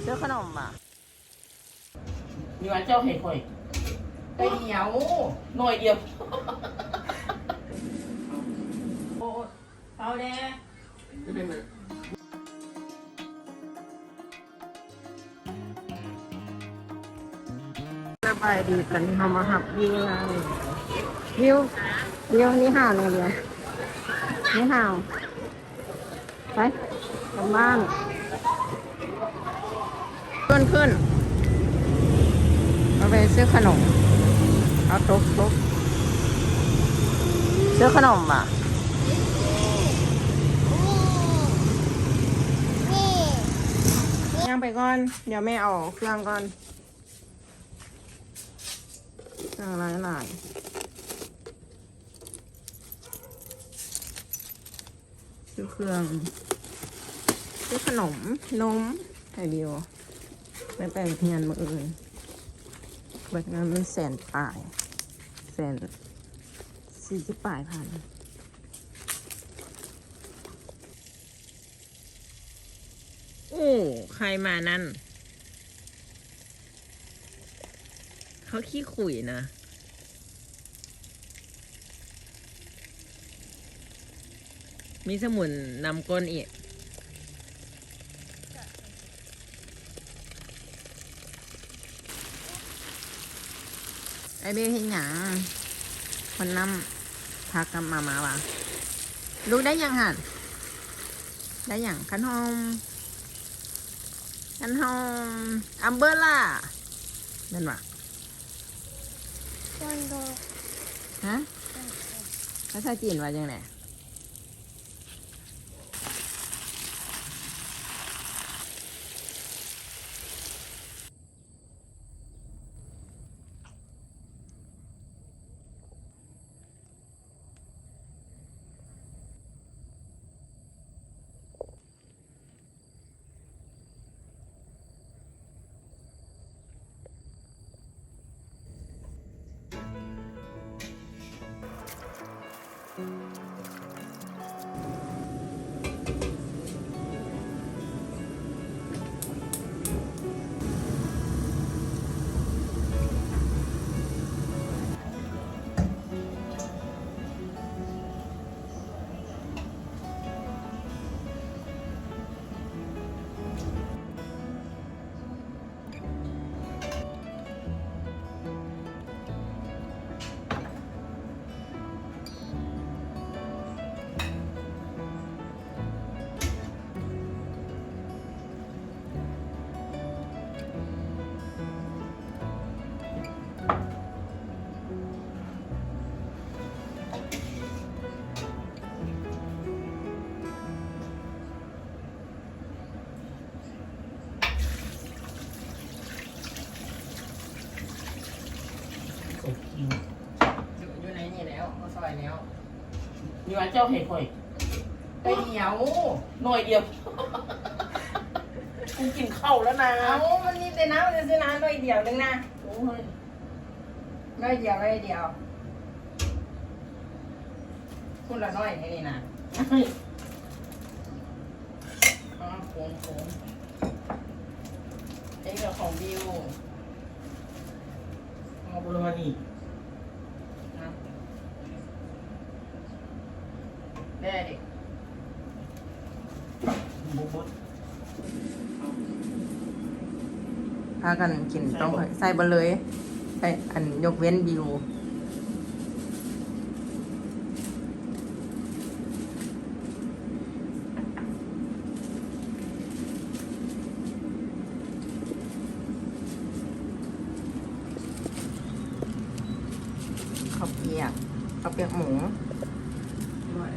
ຊື້ຂະໜົມມາ. ນີ້ວ່າເຈົ້າໃຫ້ຂ້ອຍໄດ້ດຽວ ໜ້ອຍດຽວ. ໂອ້ ເອົາແດ່. ສະບາຍດີ ຕອນນີ້ເຮົາມາຮັບວິວແລ້ວ. ວິວ ວິວ ນີ້ຫາວແດ່ ວິວ ນີ້ຫາວ. ໄປກັບບ້ານ ເພື່ອນຂຶ້ນ ເຮົາໄປຊື້ຂະໜົມ. ເອົາ ຕົກ ຕົກ ຊື້ຂະໜົມມາ. ຍ່າງໄປກ່ອນ ດຽວແມ່ເອົາເຄື່ອງກ່ອນ. ສັ່ງຫຼາຍໆ ຊື້ເຄື່ອງ ຊື້ຂະໜົມ ນົມໃຫ້ບິວ ໄປ ໄປໂຮງຮຽນມື້ອື່ນ. ເບິດເງິນມັນແສນປາຍ ແສນສີ່ສິບປາຍພັນ. ໂອ້ ໃຄມານັ້ນ ເຂົາຂີ້ຂຸຍນະ. ມີສະໝຸນນຳກົ້ນອີກ. ອ້າຍເບ້ເຮັດຫຍັງ? ຄົນນຳຜັກກັບມາມ່າຫວາ? ລູກໄດ້ຫຍັງຫັ້ນ? ໄດ້ຫຍັງ? ຄັນຫົມ ຄັນຫົມ umbrella ແມ່ນຫວາ? ຮະ? ພາສາຈີນວ່າຈັ່ງໃດ? ຢູ່ໃນນີ້ແລ້ວ ເຮົາຊອຍແລ້ວ. ນີ້ວ່າເຈົ້າໃຫ້ຂ້ອຍໄດ້ດຽວ ໜ້ອຍດຽວ. ກູກິນເຂົ້າແລ້ວນະ. ເອົ້າ ມັນມີແຕ່ນ້ຳຊື່ໆນະ ໜ້ອຍດຽວໜຶ່ງນະ. ໂອ້ຍ ໜ້ອຍດຽວ ໜ້ອຍດຽວ ພຸ້ນລະໜ້ອຍແທ້ນີ້ນະ. ອ້າວ ໂກງໆ ອັນນີ້ກະຂອງບິວ. ເອົາບໍ່ລະວະນີ້ ນະ ແດ່ເດ. ພາກັນກິນ ຕ້ອງໃສ່ເບິດເລີຍ ໃສ່ ອັນ ຍົກເວັ້ນບິວ. ເຂົ້າປຽກ ເຂົ້າປຽກໝູ. ໂອ້ຍ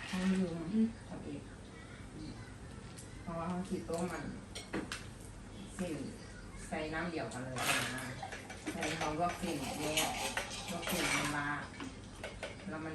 ເຮົາລືມ ເຮົາເອງ ເພາະວ່າເຮົາຊິຕົ້ມອັນ ເສັ້ນໃສ່ນ້ຳດຽວກັນເລີຍນະ. ໃສ່ເຮົາລວກເສັ້ນແຍກ ລວກເສັ້ນມັນລາ ແລ້ວມັນ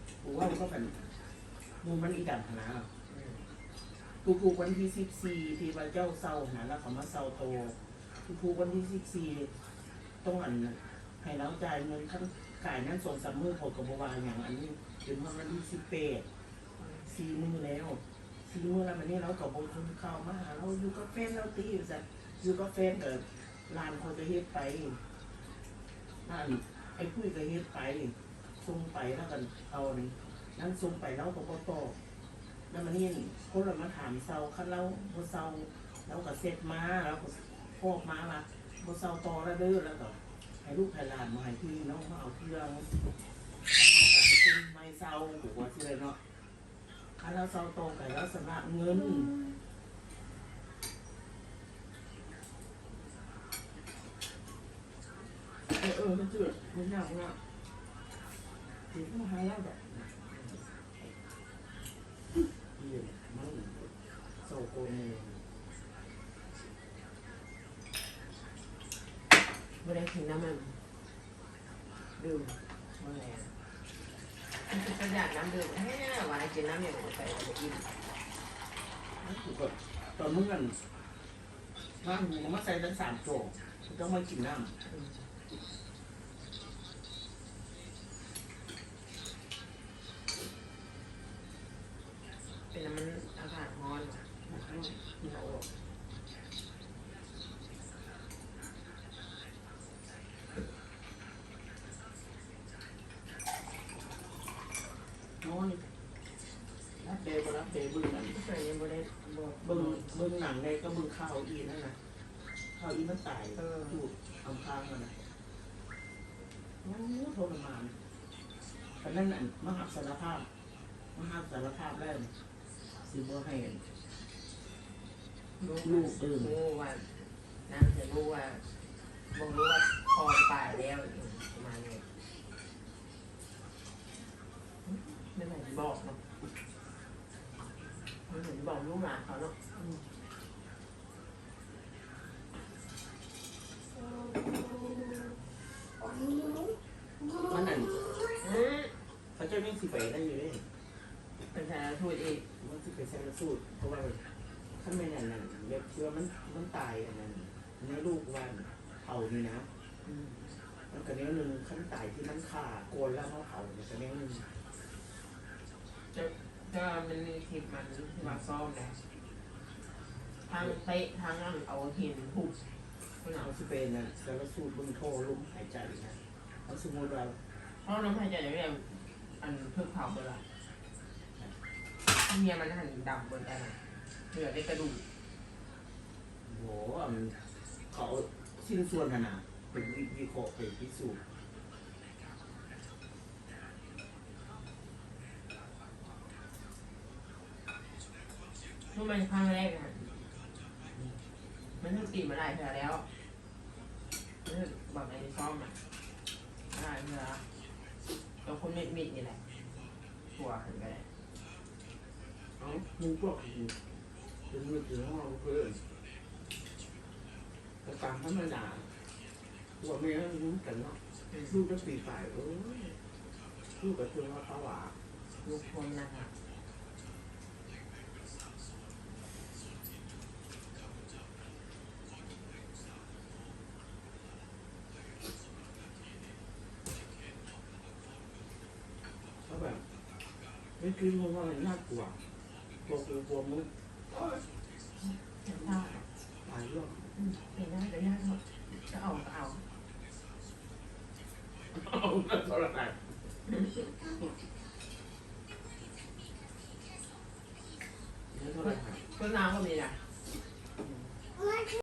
ກູເວົ້າກັບອັນ ໝູ່ມັນອີ່ດຳຫັ້ນນະ ອືມ ທຸກໆວັນທີສິບສີ່ ທີ່ວ່າເຈົ້າເຊົ່າຫັ້ນນະ ລາວກໍມາເຊົ່າຕໍ່ ທຸກໆວັນທີສິບສີ່ ຕ້ອງອັນ ໃຫ້ລາວຈ່າຍເງິນ ຄັນກາຍນັ້ນສອງສາມມື້ ເຂົາກໍບໍ່ວ່າຫຍັງ ອັນນີ້ຈົນຮອດວັນທີສິບແປດ ສີ່ມື້ແລ້ວ ສີ່ມື້ແລ້ວ ບາດນີ້ລາວກໍບໍ່ສົ່ງຂ່າວມາຫາ ລາວຢູ່ກັບແຟນລາວຕິ ວ່າຊັ້ນ ຢູ່ກັບແຟນ ກໍຫຼານຂ້ອຍກໍເຮັດໄປ ຫຼານອ້າຍປຸ້ຍກໍເຮັດໄປ ສົ່ງໄປ ລາວກໍເອົານັ້ນສົ່ງໄປ ລາວກໍບໍ່ຕອບ ແລ້ວບາດນີ້ຄົນລະມາຖາມເຊົ່າ ຄັນລາວບໍ່ເຊົ່າ ລາວກໍເຊັດມາ ລາວກໍຕອບມາວ່າ ບໍ່ເຊົ່າຕໍ່ລະເດີ້ ລະກໍໃຫ້ລູກໃຫ້ຫຼານ ບໍ່ໃຫ້ພີ່ນ້ອງມາເອົາເທື່ອ ເຮົາກໍໃຫ້ຄົນໃໝ່ເຊົ່າ ກູວ່າຊີ້ແຫຼະເນາະ. ຄັນລາວເຊົ່າຕໍ່ໄປ ລາວຊຳລະເງິນ ເອີ ເອີ ມັນຈື່ ມັນຍາກນະ ຊິໂທຫາລາວດອກ ມັນເຊົາກ່ອນແນ່ ບໍ່ໄດ້ກິນນ້ຳມັນ ດື່ມ ບໍ່ແລ້ວ ມັນເປັນຕາຢ້ານນ້ຳດື່ມແທ້ວ່າ ໃຫ້ກິນນ້ຳຫຍັງກໍໄປກໍບໍ່ອີ່ມ ຕອນມື້ນັ້ນ ມາຫູມາໃສ່ທັງສາມໂຕ ຕ້ອງມາກິນນ້ຳ ອືມ ເປັນນຳມັນອາກາດຮ້ອນຫວາ ອືມ ນອນ ຫຼັບແດ່ບໍ່ຫຼັບແດ່ ເບິ່ງອັນ ຂ້ອຍຍັງບໍ່ໄດ້ ບໍ່ ເບິ່ງ ເບິ່ງໜັງແດ່ກັບເບິ່ງຂ່າວອີ່ນັ້ນນະ ຂ່າວອີ່ມັນຕາຍ ເອີ ຢູ່ອຳພາງຫັ້ນນະ ໂອ້ ທໍລະມານ ປານນັ້ນ ອັນ ມາຮັບສາລະພາບ ມາຮັບສາລະພາບແລ້ວ ຊິບໍ່ໃຫ້ລູກ ລູກເດີ ຮູ້ວ່າ ນາງຈະຮູ້ວ່າ ບໍ່ຮູ້ວ່າພໍ່ຕາຍແລ້ວ ປະມານນີ້ ແມ່ນໃຜຊິບອກເນາະ ແມ່ນໃຜຊິບອກລູກຫຼານເຂົາເນາະ ອືມ ມັນນັ້ນ ອືມ ເຂົາເຈົ້າຍັງຊິໄປນັ້ນຢູ່ເດ້ ໄປໄປໄຊນະສູດອີກ ມັນຊິໄປໄຊນະສູດ ເພາະວ່າຄັນແມ່ນອັນນັ້ນ ແບບທີ່ວ່າມັນ ມັນຕາຍອັນນັ້ນ ໃນລູກວ່າເຖົ້ານີ້ນະ ອືມ ມັນກໍແນວໜຶ່ງ ຄັນຕາຍທີ່ມັນຂ້າກ່ອນແລ້ວມາເຜົານີ້ກໍແນວໜຶ່ງ ແຕ່ ແຕ່ວ່າມັນມີຄລິບມັນທີ່ວ່າຊ້ອມນະ ທັງເຕະ ທັງອັນ ເອົາຫີນທຸບ ເຮົາຊິໄປນັ້ນ ສາລະສູດເບິ່ງທໍ່ລົມຫາຍໃຈນະ ເຮົາສົມມຸດວ່າ ທໍ່ລົມຫາຍໃຈແບບ ອັນ ຖືກເຜົາເບິດລະ ເຫື່ອມັນຫັ້ນດຳເບິດແລ້ວນະ ເຫຼືອແຕ່ກະດູກ ບໍ່ ອັນ ເຂົາເອົາຊິ້ນສ່ວນຫັ້ນນະ ໄປວິ ວິເຄາະ ໄປພິສູດ. ຄືມັນຄັ້ງແລກນະ ມັນຖືກຕີມາຫຼາຍເທື່ອແລ້ວ ມັນຖືກບັກໄອ້ຊອມນະ ຫຼາຍເທື່ອ ແຕ່ຄົນມິດໆນີ້ແຫຼະ ຜົວຫັ້ນກໍໄດ້ ເອົ້າ ໝູ່ພວກນີ້ ເປັນມິດຢູ່ຫ້ອງເພິ່ນ ກໍຕາມທຳມະດາ ຜົວເມຍຢູ່ນຳກັນເນາະ ອືມ ລູກຈັກປີປາຍ ໂອ້ຍ ລູກກໍເຖິງວ່າພາວາ ລູກພວມນະ ເຂົາແບບ ໄດ້ກິນ ເພາະວ່າມັນຍາກກວ່າ ພວກ ພວກ ພວກມື້ ຕາຍເລື່ອງ ອືມ ເປັນໄດ້ກໍຍາກເນາະ ຈະເອົາກໍເອົາ ເອົາເທົ່າໃດ ເທົ່າໃດ ເພິ່ນນາງກໍມີນະ.